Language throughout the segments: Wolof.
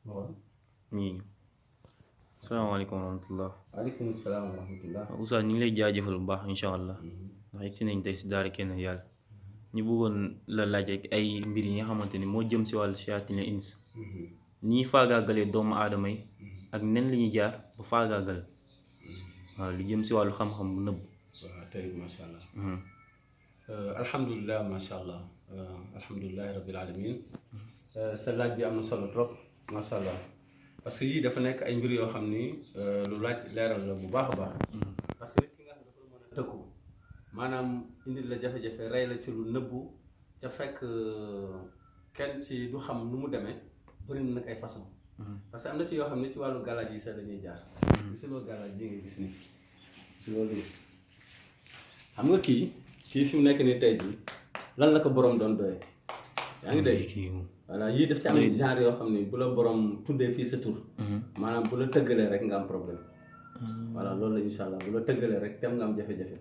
waaw ñii salaamaaleykum wa rahmatullah. waaleykum salaam wa rahmatullah. Oustaz ñu ngi lay jaajëfal bu baax incha allah ndax yegg si nañ tey si daara kenn yàlla ñu bëggoon la laaj rek ay mbir yi nga xamante ni moo jëm si wàllu shayatin ins ni ñuy faagaagalee doomu aadama yi ak nen li ñuy jaar ba faagaagal waaw li jëm si wàllu xam-xam bu nëbb. waaw tey macha allah. alhamdulilah macha allah alhamdulilah rabbil alamin sa laaj bi am na solo trop macha allah parce que yii dafa nekk ay mbir yoo xam ni lu laaj leeral la bu baax a baax. parce que nit ki nga xam dafa mën a tëkku maanaam indil la jafe-jafe rey la ci lu nëbbu ca fekk kenn ci du xam nu mu demee bëri na nag ay façon parce que am na ci yoo xam ne ci wàllu galaaj yi sax dañuy jaar. si loolu galaaj yi nga gis ni si loolu xam nga kii fi mu nekk nii tey jii lan la ko borom doon doyee yaa ngi dégg. voilà yii daf ci am genre yoo xam ni bu la borom tuddee fii sa tur. maanaam bu la tëggalee rek nga am problème. voilà loolu la incha allah bu la tëggalee rek tem nga am jafe-jafe.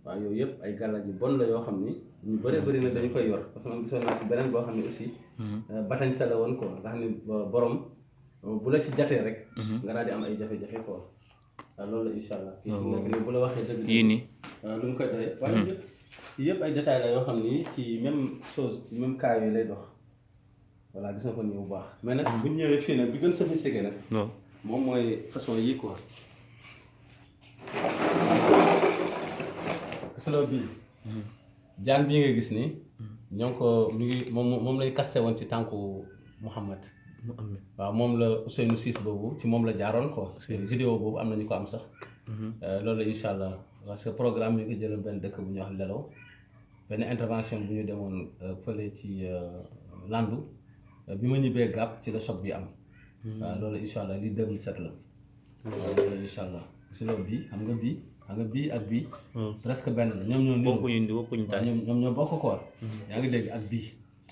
waaw yooyu yëpp ay gàllaaj yu bon la yoo xam ni ñu bëree bëri nag dañu koy yor parce que man gisoon naa ci beneen boo xam ne aussi. batañ sa la woon quoi nga xam ne borom bu la ci jatee rek. nga daal di am ay jafe-jafe quoi. waaw loolu la incha allah. kii fi mu nekk nii bu la waxee dëgg. yii nii lu mu koy doyee. waaye yëpp ay détails la yoo xam ni ci même chose ci même cas yooyu lay dox. voilà gis nga ko nii bu baax mais nag bu ñu ñëwee fii nag bi gën sophistiqué nag. moom mooy façon yii quoi. solo bii. jaan bii nga gis nii. ñoo ngi ko mi ngi moom lay kaste woon ci tànku Mouhamad. waaw moom la Ousseynou Ciss boobu ci moom la jaaroon quoi. vidéo boobu am na ñu ko am sax. loolu la incha allah parce que programme ñu ngi jëloon benn dëkk bu ñuy wax Lelo benn intervention bu ñu demoon fële ci Landu. bi ma ñibbee gàpp ci la choc bi am. waaw loolu incha allah lii 2007 la. waaw loolu incha allah si loolu bii xam nga bii ak bii. presque benn la ñoom ñoo. bokkuñu taal ñoom ñoo bokk ko yaa ngi dégg ak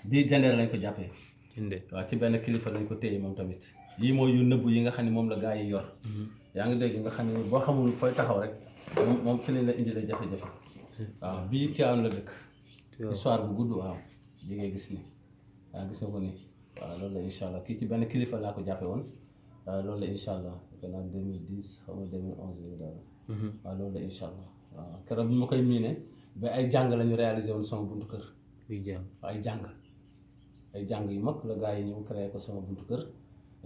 bii jandeer lañ ko jàppee. waaw ci benn kilifa lañ ko téye moom tamit. yii mooy yu nëbbu yi nga xam ne moom la gaa yi yor. yaa ngi dégg nga xam ne boo xamul fooy taxaw rek moom ci lañ la indi la jafe-jafe. waaw bii Tiwaawan la dëkk. histoire bu gudd waaw bi ngay gis ni waaw gis nga ko nii. waaw loolu la incha allah kii ci benn kilifa laa ko jàppe woon loolu la incha allah gannaaw 2010 xaw ma 2011 daal. waaw loolu la incha allah waaw keroog bi ma koy miine ba ay jàng la ñu réalisé woon sama buntu kër. ay jàng yu mag la gars yi ñëw créé ko sama buntu kër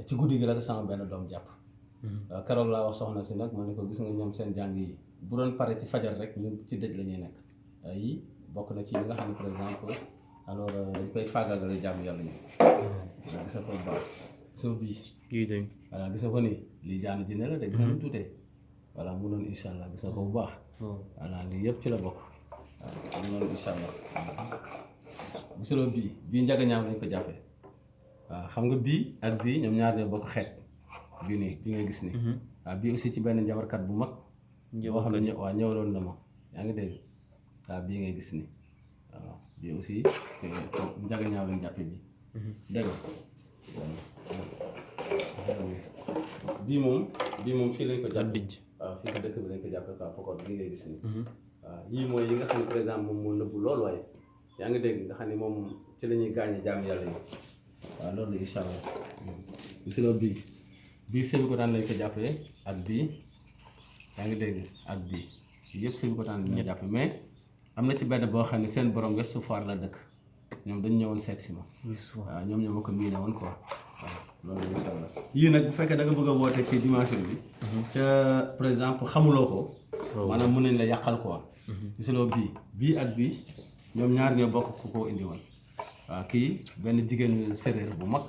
ci guddi gi la ko sama benn doom jàpp. waaw keroog laa wax soxna si nag ma ne ko gis nga ñoom seen jàng yi bu doon pare ci fajar rek ñun ci dëj la ñuy nekk yii bokk na ci yi nga xam ne par exemple. alors dañ koy faagaagal jàmm yàlla ñu. waaw gis nga ko bu baax soo bii. voilà gis nga ko nii lii jaanu jinne la de gis nga nu tuutee. voilà mu noonu incha allah gis nga ko bu baax. voilà lii yëpp ci la bokk. waaw mu noonu incha allah. gisuloo bii njagañaaw lañ ko jàppee. waaw xam nga bii ak bii ñoom ñaar ñoo bokk xeet. bii nii bi nga gis nii. waaw bii aussi ci benn njabarkat bu mag. boo xam ne waaw ñëwaloon na ma yaa ngi dégg waaw bii ngay gis nii waaw. bii aussi ci njagañaaw lañ jàppe bi dégg bii moom fii lañ ko jàpp dijj waaw fii si dëkk bi lañ ko jàppe quoi pokot bi ngay gis ni waaw yii mooy yi nga xam ne par exemple moom moo nëbbu loolu waaye yaa ngi dégg nga xam ne moom ci la ñuy gaañe jaam yàlla yi waaw loolu incha allah gisuloo bii sëbi ko daan lañ ko jàppee ak bii yaa ngi dégg ak bii yëpp sëbi ko daan lañ ko jàppe mais am na ci benn boo xam ne seen borom Ouest Foire la dëkk ñoom dañu ñëwoon seet si ma. waaw ñoom ñoo ma ko miine woon quoi waaw loolu incha allah. yii nag bu fekkee da nga bëgg a woote ci dimension bi. ca par exemple xamuloo ko. maanaam mën nañ la yàqal quoi. gisuloo bii ak bii ñoom ñaar ñoo bokk ku ko indi woon. waaw kii benn jigéenu séréer bu mag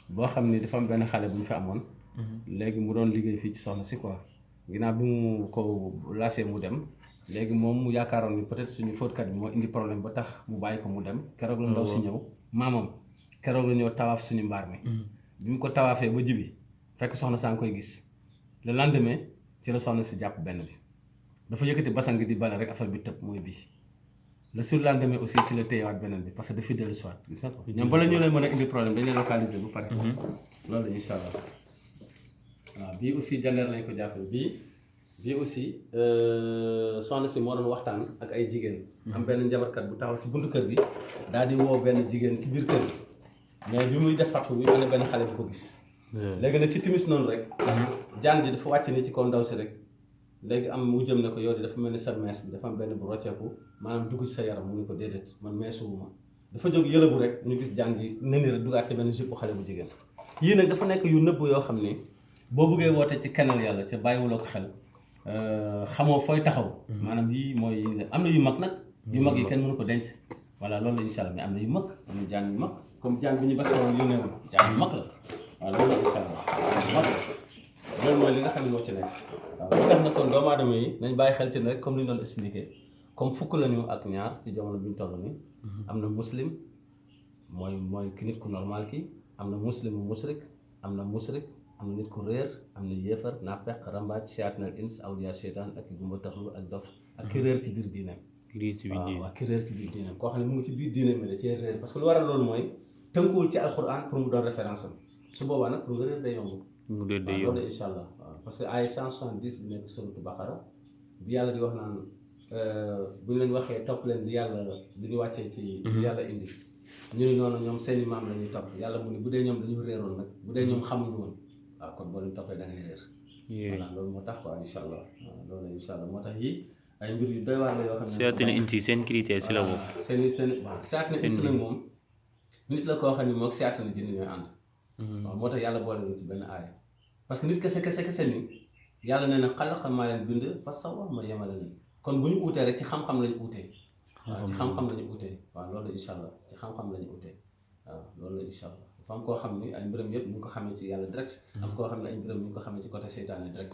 boo xam ni dafa am benn xale bu ñu fi amoon. léegi mu doon liggéey fii ci soxna si quoi ginnaaw bi mu ko laasee mu dem. léegi moom mu yaakaaroon ni peut-être suñu fóotkat bi moo indi problème ba tax mu bàyyi ko mu dem keroog la ndaw si ñëw maamam keroog la ñëw tawaaf suñu mbaar mi bi mu ko tawaafee ba jibi fekk soxna saa ngi koy gis le lendemain ci la soxna si jàpp benn bi dafa yëkkati basang di bale rek affaire bi tëb mooy bii le surlendemain aussi ci la téyewaat beneen bi parce que dafi dellu soit gis nga ko ñoom bala ñu lay mën a indi problème dañu leen localiser bu pare loolu incha allah waaw bii aussi jandeer lañ ko jàppee bii aussi soxna si moo doon waxtaan ak ay jigéen. am benn njabarkat bu taxaw ci buntu kër gi daal di woo benn jigéen ci biir kër gi mais bi muy def fatu bi am na benn xale bu ko gis léegi nag ci timis noonu rek jaan ji dafa wàcc ni ci kaw ndaw si rek léegi am mu jëm ne ko yow di dafa mel ni sa mees bi dafa am benn bu rocceeku maanaam dugg ci sa yaram mu ne ko déedéet man meesuwuma dafa jóg yëlëbu rek ñu gis jaan ji neni rek dugaat ci benn jupe xale bu jigéen yii nag dafa nekk yu nëbb yoo xam ni boo bëggee woote ci kennal yàlla ca bàyyiwuloo ko xel xamoo fooy taxaw maanaam yii mooy am na yu mag nag yu mag yi kenn mënu ko denc voilà loolu la incha allah mais am na yu mag am na jaan yu mag comme jaan bi ñu bas woon yu neewoon jaan yu mag la waaw loolu la incha allah mag loolu mooy li nga xam ne moo ci nekk waaw lu tax na kon doomu aadama yi nañ bàyyi xel ci ne rek comme li ñu doon expliqué comme fukk lañu ak ñaar ci jamono bi ñu toll nii am na muslim mooy ki nit ku normal ki am na muslimu musrik am na nit ku réer am na yéefar naafeq rambaaj seytaane ins awliya seytaan ak ki gumba taxlu ak dof ak ki réer ci biir diineem waaw ki réer ci biir diineem koo xam ne mu ngi ci biir diineem mais da cee réer parce que lu waral loolu mooy tënkuwul ci alquran pour mu doon référence am su boobaa nag pour nga réer day yomb loolu incha allah waaw parce que ay 170 bi nekk suratu baqara bi yàlla di wax naan bu ñu leen waxee topp leen li yàlla li ñu wàccee ci li yàlla indi ñu ni noonu ñoom seeni maam la ñuy topp yàlla mu ni bu dee ñoom dañu réeroon nag bu dee ñoom xamuñu woon waaw kon boo leen toppee da ngay réer voilà loolu moo tax quoi incha allah waaw loolu incha allah moo tax yii ay mbir yu doy waar la yoo xam ne seytaane insi seen critère si la bokk seen waaw seytaane insi nag moom nit la koo xam ne moom seytaane jinne ñooy ànd waaw moo tax yàlla boole ñu ci benn aaya parce que nit kese ni yàlla nee na xalaqa maa leen bind fa sawwa ma yemale leen kon bu ñu uutee rek ci xam-xam lañu uutee waaw ci xam-xam lañu uutee waaw loolu incha allah ci xam-xam lañu uutee waaw loolu la incha allah dafa am koo xam ni ay mbiram yëpp ñu ngi ko xamee ci yàlla direct am koo xam ne ay mbiram ñu ngi ko xamee ci côté seytaane direct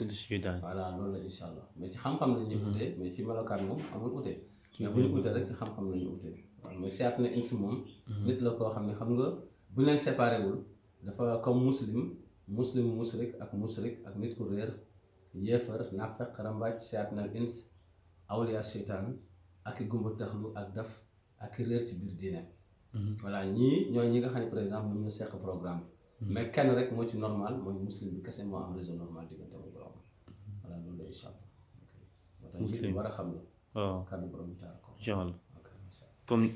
voilà loolu la incha allah mais ci xam-xam lañuy uutee mais ci melokaan moom amul uutee mais bu ñu uutee rek ci xam-xam lañu uutee waaw mais seytaane ins moom nit la koo xam ne xam nga bu leen séparé wul dafa comme muslim musrik ak nit ku réer yéefar naafeq rambaaj seytaane ins awliya seytaan ak i gumba taxlu ak daf ak i réer ci biir diine voilà ñii ñooy ñi nga xam ne par exemple ñoom ñu seq programme bi mais kenn rek moo ci normal mooy muslim bi kese moo am réseau normal diggante mu borom voilà loolu la incha allah moo tax ñi war a xam la kàddu borom taala ko incha allah comme